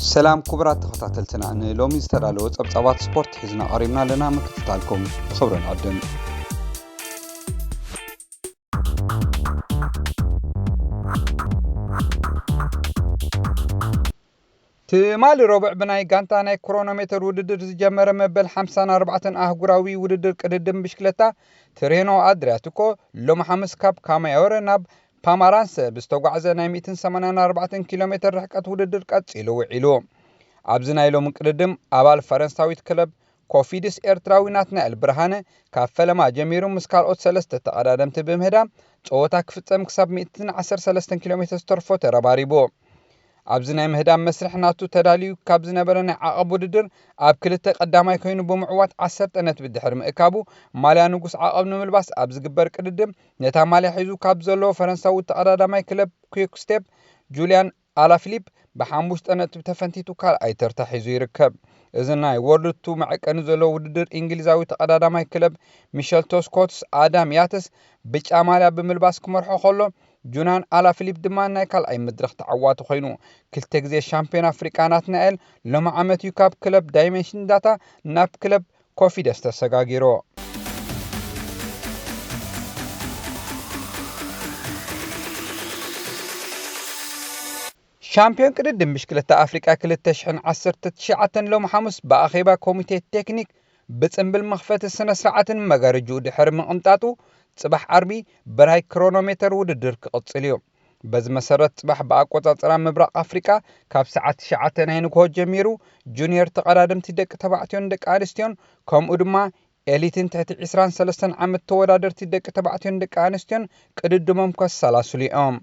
ሰላም ክቡራት ተኸታተልትና፣ ንሎሚ ዝተዳለወ ጸብጻባት ስፖርት ሒዝና ቀሪብና ኣለና። ምክትታልኩም ብኽብሪ ንዕድም። ትማሊ ረቡዕ ብናይ ጋንታ ናይ ክሮኖሜተር ውድድር ዝጀመረ መበል ሓምሳን ኣርባዕተን ኣህጉራዊ ውድድር ቅድድም ብሽክለታ ትሬኖ ኣድሪያቲኮ ሎሚ ሓሙስ ካብ ካማዮረ ናብ ፓማራንሰ ብዝተጓዕዘ ናይ ሚእትን ሰማንያን ኣርባዕተን ኪሎ ሜተር ርሕቀት ውድድር ቀጺሉ ውዒሉ። ኣብዚ ናይ ሎሚ ቅድድም ኣባል ፈረንሳዊት ክለብ ኮፊድስ ኤርትራዊ ናትናኤል ብርሃነ ካብ ፈለማ ጀሚሩ ምስ ካልኦት ሰለስተ ተቐዳደምቲ ብምህዳም ጸወታ ክፍጸም ክሳብ ሚእትን ዓሰርተ ሰለስተን ኪሎ ሜተር ዝተርፎ ተረባሪቡ። ኣብዚ ናይ ምህዳም መስርሕ ናቱ ተዳልዩ ካብ ዝነበረ ናይ ዓቐብ ውድድር ኣብ ክልተ ቀዳማይ ኮይኑ ብምዕዋት ዓሰርተ ነጥቢ ድሕሪ ምእካቡ ማልያ ንጉስ ዓቐብ ንምልባስ ኣብ ዝግበር ቅድድም ነታ ማልያ ሒዙ ካብ ዘሎ ፈረንሳዊ ተቐዳዳማይ ክለብ ኲክ ስቴፕ ጁልያን ኣላፊሊፕ ብሓሙሽተ ነጥቢ ተፈንቲቱ ካልኣይ ተርታ ሒዙ ይርከብ። እዚ ናይ ወርልድ ቱ መዐቀኒ ዘለዎ ውድድር እንግሊዛዊ ተቐዳዳማይ ክለብ ሚሸል ቶስኮትስ ኣዳም ያተስ ብጫ ማልያ ብምልባስ ክመርሖ ከሎ ጁናን ኣላፊሊፕ ድማ ናይ ካልኣይ መድረኽ ተዓዋቲ ኮይኑ። ክልተ ግዜ ሻምፒዮን ኣፍሪቃ ናትናኤል ሎሚ ዓመት እዩ ካብ ክለብ ዳይሜንሽን ዳታ ናብ ክለብ ኮፊደስ ተሰጋጊሩ። ሻምፒዮን ቅድድም ብሽክለታ ኣፍሪቃ ክልተ ሽሕን ዓሰርተ ትሽዓተን ሎሚ ሓሙስ ብኣኼባ ኮሚቴ ቴክኒክ ብጽምብል መኽፈቲ ስነ ስርዓትን መጋረጅኡ ድሕሪ ምቕንጣጡ ጽባሕ ዓርቢ ብናይ ክሮኖሜተር ውድድር ክቕጽል እዩ። በዚ መሰረት ጽባሕ ብኣቆጻጽራ ምብራቕ ኣፍሪቃ ካብ ሰዓት ትሽዓተ ናይ ንግሆ ጀሚሩ ጁኒየር ተቐዳደምቲ ደቂ ተባዕትዮን ደቂ ኣንስትዮን ከምኡ ድማ ኤሊትን ትሕቲ ዕስራን ሰለስተን ዓመት ተወዳደርቲ ደቂ ተባዕትዮን ደቂ ኣንስትዮን ቅድድሞም ከሰላስሉ እዮም።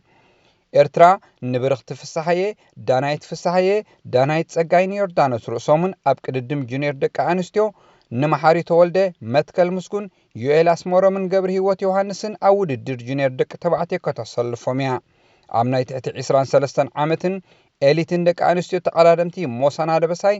ኤርትራ ንብርኽቲ ፍስሃየ፣ ዳናይት ፍስሃየ፣ ዳናይት ጸጋይን ዮርዳኖስ ርእሶምን ኣብ ቅድድም ጁኒየር ደቂ ኣንስትዮ ንመሓሪ ተወልደ፣ መትከል ምስጉን፣ ዩኤል ኣስመሮምን ገብረ ህይወት ዮሃንስን ኣብ ውድድር ጁኒየር ደቂ ተባዕትዮ ከተሰልፎም እያ። ኣብ ናይ ትሕቲ ዕስራን ሰለስተን ዓመትን ኤሊትን ደቂ ኣንስትዮ ተቐዳደምቲ ሞሳና ደበሳይ፣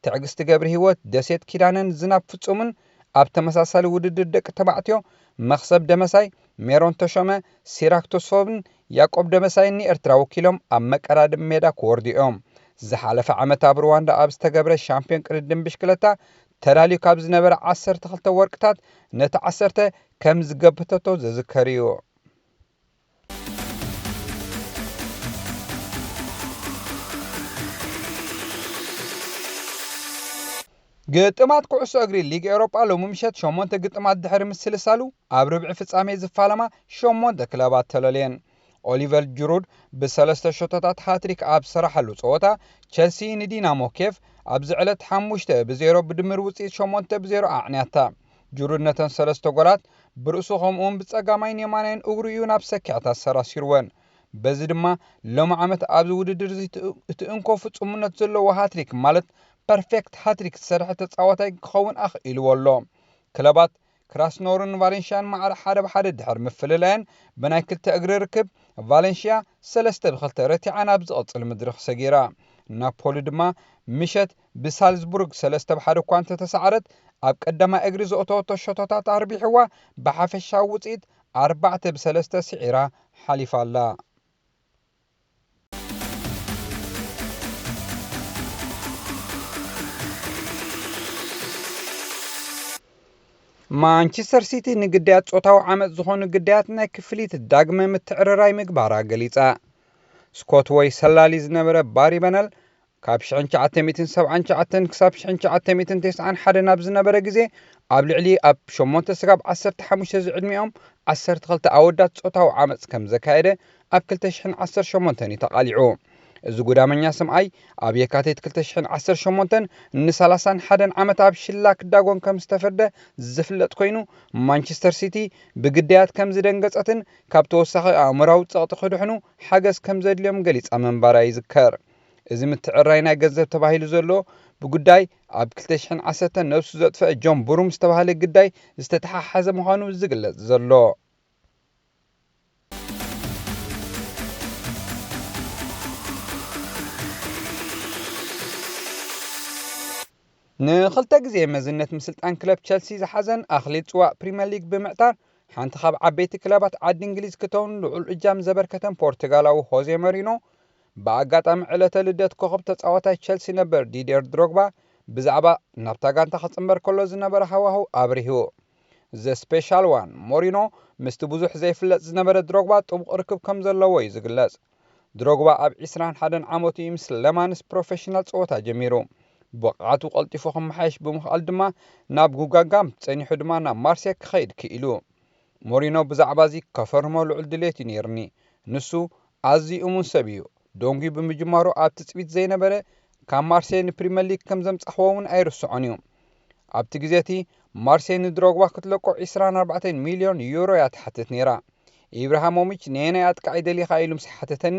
ትዕግስቲ ገብረ ህይወት፣ ደሴት ኪዳነን ዝናብ ፍጹምን ኣብ ተመሳሳሊ ውድድር ደቂ ተባዕትዮ መኽሰብ ደመሳይ፣ ሜሮን ተሾመ፣ ሲራክ ተስፎምን ያቆብ ደመሳይን ንኤርትራ ወኪሎም ኣብ መቀዳድም ሜዳ ክወርዱ እዮም። ዝሓለፈ ዓመት ኣብ ሩዋንዳ ኣብ ዝተገብረ ሻምፒዮን ቅድድም ብሽክለታ ተዳልዩ ካብ ዝነበረ ዓሰርተ ክልተ ወርቅታት ነቲ ዓሰርተ ከም ዝገበተቶ ዝዝከር እዩ። ግጥማት ኩዕሶ እግሪ ሊግ ኤውሮጳ ሎሚ ምሸት ሸሞንተ ግጥማት ድሕሪ ምስልሳሉ ኣብ ርብዒ ፍጻሜ ዝፋለማ ሸሞንተ ክለባት ተለልየን። ኦሊቨር ጅሩድ ብሰለስተ ሸቶታት ሃትሪክ ኣብ ሰራሓሉ ጸወታ ቸልሲ ንዲናሞ ኬፍ ኣብዚ ዕለት ሓሙሽተ ብዜሮ ብድምር ውጽኢት ሸሞንተ ብዜሮ ኣዕንያታ። ጅሩድ ነተን ሰለስተ ጎላት ብርእሱ ከምኡውን ብጸጋማይን የማናይን እግሩ እዩ ናብ ሰኪዐት ኣሰራሲርወን። በዚ ድማ ሎሚ ዓመት ኣብዚ ውድድር እዚ እቲ እንኮ ፍጹምነት ዘለዎ ሃትሪክ ማለት ፐርፌክት ሃትሪክ ዝሰርሐ ተጻዋታይ ክኸውን ኣኽኢልዎ ኣሎ። ክለባት ክራስኖርን ቫሌንሽያን ማዕረ ሓደ ብሓደ ድሕሪ ምፍልላየን ብናይ ክልተ እግሪ ርክብ ቫሌንሽያ ሰለስተ ብክልተ ረቲዓ ናብ ዝቕጽል መድረኽ ሰጊራ። ናፖሊ ድማ ምሸት ብሳልዝቡርግ ሰለስተ ብሓደ እኳ እንተተሳዕረት ኣብ ቀዳማይ እግሪ ዘእተወቶ ሸቶታት ኣርቢሕዋ ብሓፈሻዊ ውጽኢት ኣርባዕተ ብሰለስተ ስዒራ ሓሊፋ ኣላ። ማንቸስተር ሲቲ ንግዳያት ጾታዊ ዓመጽ ዝኾኑ ግዳያት ናይ ክፍሊት ዳግመ ምትዕርራይ ምግባራ ገሊጻ። ስኮት ወይ ሰላሊ ዝነበረ ባሪ በነል ካብ ሽሕን ትሽዓተ ሚእትን ሰብዓን ትሽዓተን ክሳብ ሽሕን ትሽዓተ ሚእትን ተስዓን ሓደን ኣብ ዝነበረ ግዜ ኣብ ልዕሊ ኣብ ሸሞንተ ስጋብ ዓሰርተ ሓሙሽተ ዝዕድሚኦም ዓሰርተ ክልተ ኣወዳት ጾታዊ ዓመጽ ከም ዘካየደ ኣብ ክልተ ሽሕን ዓሰርተ ሸሞንተን እዩ ተቓሊዑ። እዚ ጉዳመኛ ሰምኣይ ኣብ የካቲት ክልተ ሽሕን ዓሰርተ ሸሞንተን ንሰላሳን ሓደን ዓመት ኣብ ሽላክ ዳጎን ከም ዝተፈርደ ዝፍለጥ ኮይኑ፣ ማንቸስተር ሲቲ ብግዳያት ከም ዝደንገጸትን ካብ ተወሳኺ ኣእምራዊ ጸቕጢ ክድሕኑ ሓገዝ ከም ዘድልዮም ገሊጻ ምንባራ ይዝከር። እዚ ምትዕራይ ናይ ገንዘብ ተባሂሉ ዘሎ ብጉዳይ ኣብ ክልተ ሽሕን ዓሰርተን ነብሱ ዘጥፈአ ጆን ብሩም ዝተባህለ ግዳይ ዝተተሓሓዘ ምዃኑ ዝግለጽ ዘሎ። ንኽልተ ግዜ መዝነት ምስልጣን ክለብ ቸልሲ ዝሓዘን ኣኽሊል ጽዋእ ፕሪምየር ሊግ ብምዕታር ሓንቲ ካብ ዓበይቲ ክለባት ዓዲ እንግሊዝ ክተውን ልዑል እጃም ዘበርከተን ፖርቱጋላዊ ሆዜ መሪኖ ብኣጋጣሚ ዕለተ ልደት ኮኸብ ተጻዋታይ ቸልሲ ነበር ዲድየር ድሮግባ ብዛዕባ ናብታ ጋንታ ክጽንበር ከሎ ዝነበረ ሃዋህው ኣብሪሁ። ዘ ስፔሻል ዋን፣ ሞሪኖ ምስቲ ብዙሕ ዘይፍለጥ ዝነበረ ድሮግባ ጥቡቕ ርክብ ከም ዘለዎ እዩ ዝግለጽ። ድሮግባ ኣብ ዕስራን ሓደን ዓመቱ እዩ ምስ ለማንስ ፕሮፌሽናል ጸወታ ጀሚሩ። ብቕዓቱ ቀልጢፉ ክመሓየሽ ብምኽኣል ድማ ናብ ጉጋጋም፣ ጸኒሑ ድማ ናብ ማርሴ ክኸይድ ክኢሉ። ሞሪኖ ብዛዕባ እዚ ከፈርሞ ልዑል ድሌት እዩ ነይርኒ። ንሱ ኣዝዩ እሙን ሰብ እዩ። ደንጉዩ ብምጅማሩ ኣብ ትጽቢት ዘይነበረ ካብ ማርሴ ንፕሪምየር ሊግ ከም ዘምጻኽዎ እውን ኣይርስዖን እዩ። ኣብቲ ግዜ እቲ ማርሴ ንድሮግባ ክትለቆ ዕስራን ኣርባዕተን ሚልዮን ዩሮ እያ ትሓትት ነይራ። ኢብራሃሞቪች ነየናይ ኣጥቃዒ ደሊኻ ኢሉ ምስ ሓተተኒ፣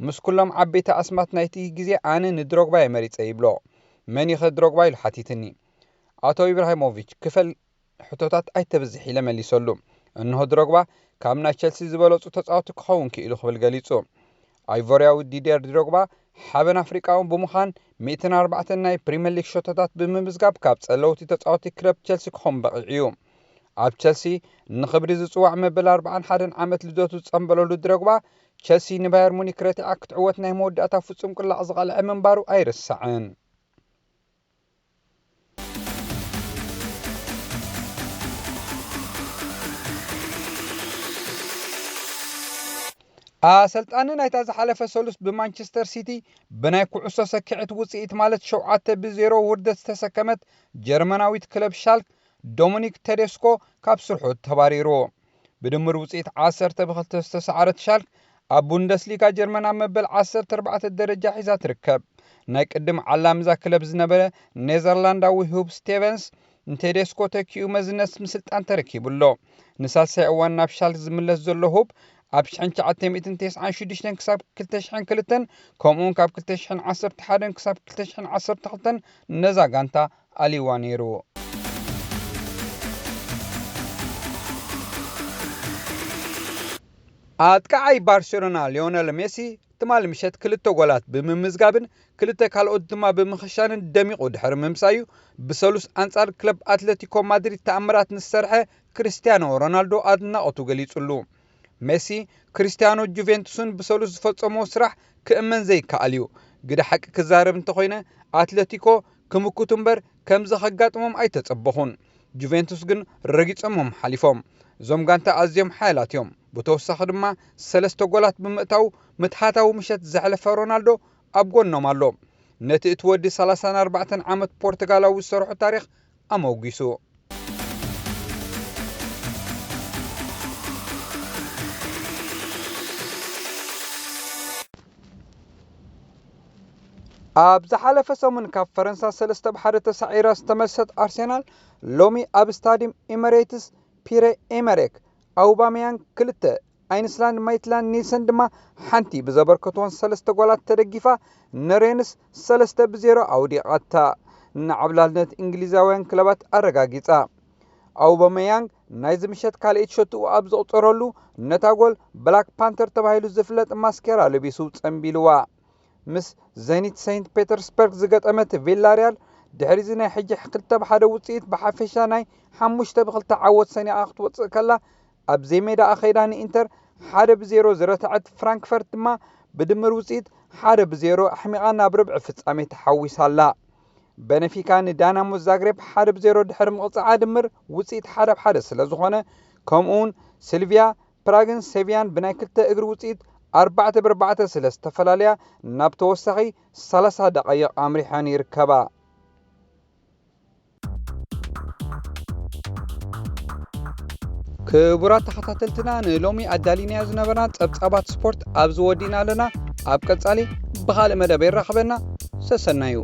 ምስ ኩሎም ዓበይቲ ኣስማት ናይቲ ግዜ ኣነ ንድሮግባ እየ መሪጸ ይብሎ። መን ኢኸ ድሮግባ ኢሉ ሓቲትኒ። ኣቶ ኢብራሂሞቪች ክፈል ሕቶታት ኣይተብዝሕ ኢለ መሊሰሉ። እንሆ ድሮግባ ካብ ናይ ቸልሲ ዝበለጹ ተጻወቲ ክኸውን ክኢሉ ክብል ገሊጹ። ኣይቮርያዊ ዲድየር ድሮግባ ሓበን ኣፍሪቃዊ ብምዃን ሚእትን ኣርባዕተን ናይ ፕሪምየር ሊግ ሸቶታት ብምምዝጋብ ካብ ጸለውቲ ተጻወቲ ክለብ ቸልሲ ክኸውን በቒዑ እዩ። ኣብ ቸልሲ ንኽብሪ ዝጽዋዕ መበል ኣርባዓን ሓደን ዓመት ልደቱ ዝጸንበለሉ ድሮግባ ቸልሲ ንባየር ሙኒክ ረቲዓ ክትዕወት ናይ መወዳእታ ፍጹም ቅላዕ ዝቐልዐ ምንባሩ ኣይርሳዕን። ኣሰልጣኒ ናይታ ዝሓለፈ ሰሉስ ብማንቸስተር ሲቲ ብናይ ኩዕሶ ሰኪዐት ውጽኢት ማለት ሸውዓተ ብዜሮ ውርደት ዝተሰከመት ጀርመናዊት ክለብ ሻልክ ዶሚኒክ ቴዴስኮ ካብ ስርሑ ተባሪሩ። ብድምር ውጽኢት ዓሰርተ ብክልተ ዝተሰዓረት ሻልክ ኣብ ቡንደስሊጋ ጀርመን ኣብ መበል ዓሰርተ ኣርባዕተ ደረጃ ሒዛ ትርከብ። ናይ ቅድም ዓላሚ እዛ ክለብ ዝነበረ ኔዘርላንዳዊ ሁብ ስቴቨንስ ንቴዴስኮ ተኪኡ መዝነት ምስልጣን ተረኪቡ ኣሎ። ንሳልሳይ እዋን ናብ ሻልክ ዝምለስ ዘሎ ሁብ ኣብ ሽሕን ትሽዓተ ሚእትን ተስዓን ሽዱሽተን ክሳብ ክልተ ሽሕን ክልተን ከምኡውን ካብ ክልተ ሽሕን ዓሰርተ ሓደን ክሳብ ክልተ ሽሕን ዓሰርተ ክልተን ነዛ ጋንታ ኣልይዋ ነይሩ። ኣጥቃዓይ ባርሴሎና ሊዮነል ሜሲ ትማሊ ምሸት ክልተ ጎላት ብምምዝጋብን ክልተ ካልኦት ድማ ብምኽሻንን ደሚቑ ድሕሪ ምምሳዩ ብሰሉስ ኣንጻር ክለብ ኣትለቲኮ ማድሪድ ተኣምራት ንዝሰርሐ ክርስቲያኖ ሮናልዶ ኣድናቖቱ ገሊጹሉ። ሜሲ፣ ክርስቲያኖ ጁቬንቱስን ብሰሉስ ዝፈጸሞ ስራሕ ክእመን ዘይከኣል እዩ። ግደ ሓቂ ክዛረብ እንተኾይነ ኣትለቲኮ ክምክቱ እምበር ከምዚ ከጋጥሞም ኣይተጸበኹን። ጁቬንቱስ ግን ረጊጾሞም ሓሊፎም። እዞም ጋንታ ኣዝዮም ሓያላት እዮም። ብተወሳኺ ድማ ሰለስተ ጎላት ብምእታው ምትሃታዊ ምሸት ዘሕለፈ ሮናልዶ ኣብ ጎኖም ኣሎ። ነቲ እቲ ወዲ ሰላሳን ኣርባዕተን ዓመት ፖርቱጋላዊ ዝሰርሖ ታሪኽ ኣመጒሱ። ኣብ ዝሓለፈ ሰሙን ካብ ፈረንሳ ሰለስተ ብ ሓደ ተሳዒራ ዝተመልሰት ኣርሴናል ሎሚ ኣብ ስታዲየም ኤመሬትስ ፒረ ኤመሬክ ኣውባመያንግ ክልተ፣ ኣይንስላንድ ማይትላንድ ኒልሰን ድማ ሓንቲ ብዘበርከትወን ሰለስተ ጎላት ተደጊፋ ንሬንስ ሰለስተ ብዜሮ ኣውዲቓታ። ንዓብላልነት እንግሊዛውያን ክለባት ኣረጋጊጻ። ኣውባመያንግ ናይዚ ምሸት ካልኣይቲ ሸትኡ ኣብ ዘቑጸረሉ ነታ ጎል ብላክ ፓንተር ተባሂሉ ዝፍለጥ ማስኬራ ለቢሱ ጸንቢልዋ። ምስ ዘኒት ሰይንት ፔተርስበርግ ዝገጠመት ቪላርያል ድሕሪዚ ናይ ሕጂ ክልተ ብ ሓደ ውጽኢት ብሓፈሻ ናይ ሓሙሽተ ብ ክልተ ዓወት ሰኒቓ ክትወጽእ ከላ፣ ኣብ ዘይሜዳኣ ከይዳ ንኢንተር ሓደ ብ ዜሮ ዝረትዐት ፍራንክፈርት ድማ ብድምር ውጽኢት ሓደ ብ ዜሮ ኣሕሚቓ ናብ ርብዒ ፍጻሜ ተሓዊሳ ኣላ። በነፊካ ንዳይናሞ ዛግሬብ ሓደ ብ ዜሮ ድሕሪ ምቕጻዓ ድምር ውጽኢት ሓደ ብ ሓደ ስለ ዝኾነ፣ ከምኡውን ስልቪያ ፕራግን ሴቪያን ብናይ ክልተ እግሪ ውጽኢት ኣርባዕተ ብ ኣርባዕተ ስለ ዝተፈላለያ ናብ ተወሳኺ ሰላሳ ደቓይቕ ኣምሪሐን ይርከባ። ክቡራት ተኸታተልትና፣ ንሎሚ ኣዳሊናዮ ዝነበርና ጸብጻባት ስፖርት ኣብዚ ወዲእና ኣለና። ኣብ ቀጻሊ ብኻልእ መደብ የራኽበና። ሰሰናዩ።